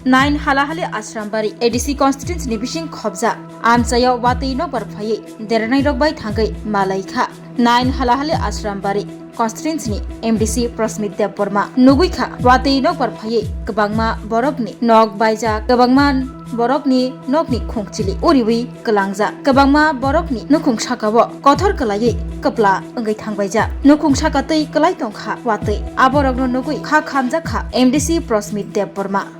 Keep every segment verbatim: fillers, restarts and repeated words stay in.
Nine Halahali Ashrambari A D C constituency ni bising khobjak amchaio watwi nokbar phaiwi deranai rok bai thangwi malai kha. Nine Halahali Ashrambari constituency ni M D C Prasmit Debbarma nugwi kha watwi nokbar phaiwi kwbangma borok ni nok baijak, kwbangma borok ni nok ni khungchili uriwi kwlangjak. Kwbangma borok ni nukhung saka o kothor kwlaiwi kwpla wngwi thangbaijak. Nukhung saka twi kwlai tongkha watwi. Aborok no nugwi kha khamjak kha M D C Prasmit Debbarma.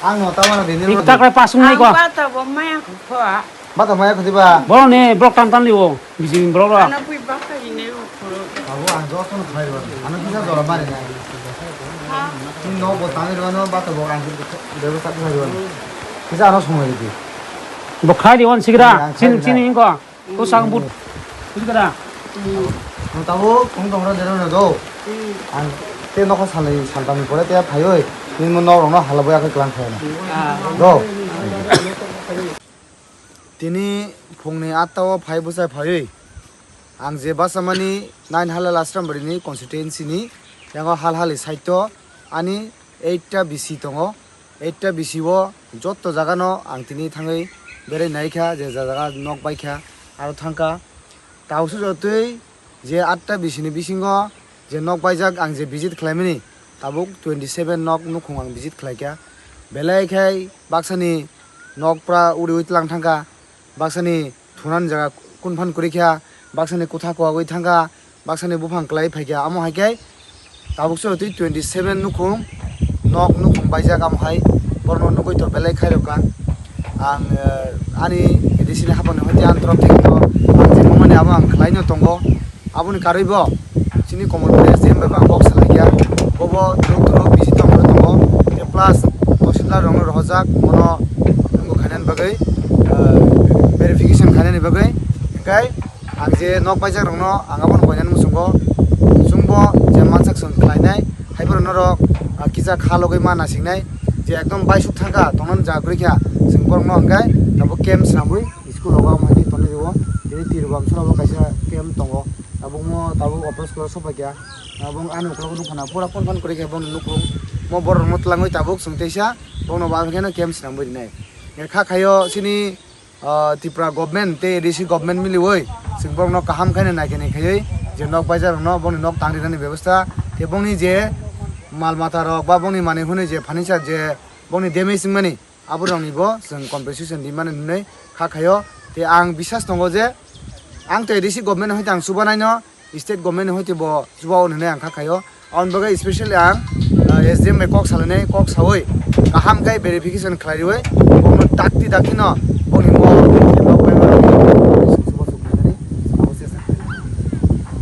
Ang no tama na dini. Tik tak le pasung nai ko. Ang bata bo maya ko. Bata maya ko diba? Borok ni borok tan tan liwo. Bisi borok ra. Ano pui baka ini ko. Abo ang joto no khai ba. Ano kisa jora mari nai. Ha? Ni no bo tangi ro no bata bo ang bebostha khai ro. Kisa ano sumai di. Bo khai di on sigra. Ang khai sini di sini nai. Ingko. Ko sang but. Bujikara. Ang tabo kung tong ro dero na do. Ang te nokha salai saltam ni pore te phaioi. Ni mo nok rok no hala boya khe klang khaina. Ah. Do. Tini phungni atta o phai bwsai phaioi. Ang je basamani nine Halal Ashrambari ni constituency ni yango hal hali side o ani eight ta B C tongo. Eight ta B C o joto jaga no ang tini thangwi berai nai kha, je jaga nok bai kha, aro thang kha. Tabuk se jotoi je atta B C ni bisingo je nok baijak ang je visit khlai mani, tabuk twenty seven nok nukhung ang visit khlai kha. Belai khai baksani nok pura uriui tlang thang kha. Baksani thunani jaga kunphan kwrwi kha, baksani kutha kuwagwi thang kha, baksani buphang kwlai phai kha. Amo hai khe tabuk se twi twenty seven nukhung, nok nukhung baijak amo hai, borokno nugwi to belai khairok kha. Ang, eh, ani A D C ni haphangni hoti ang torop thekno ang je nungmani abo ang khlaino tongo. Aboni karwi bo chini Komolpur S D M bai bo ang kok salai kha. Bobo thuruk thuruk busy tongwi tongo. Tei plus tahsildar rokno rohorjak, bono wngkha khainani bagwi, ah, verification khainani bagwi. Hwnkhe ang je nok baijak rokno ang abono koinani muchungo. Chwngbo je mansak chwng khlainai, haiphano norok, ah, kisa kha logwi ma nasingnai. Je ekdom baisuk thangkha, tongnani jaga kwrwi kha, chwng borokno hwnkhe tabuk camp swnamwi school rogo ama twi tonwi rwo. Tini twi rwbo ang sora bo kaisa camp tongo. Tabukmo tabuk office close sopai kha. Abo ani ukulok nukha na pura phone phone kwrwi khe bono nukhung. Mo borok no twlangwi tabuk chwng teisa bono ba khe no camp swnamwi rinai. Kha khaio chini, ah, Tripura government tei A D C government miliwi chwng borok no kaham khaino naikhe naikhaiwi je nok baijak rok no bongni nok tang rinani bebostha tei bongni je mal mata rok ba bongni manwi hwnwi je furniture je bongni damage wngmani. Aborokni bo chwng compensation rimani hwnwi kha khaio. Tei ang bisas tongo je ang tei A D C government hoi tang chubanai no, state government hoi tei bo chubao hwnwi ang kha khaio. Aboni bagwi specially ang, ah, S D M bai kok salainai, kok saui kaham khe verification khlai riui bono dakti dakti no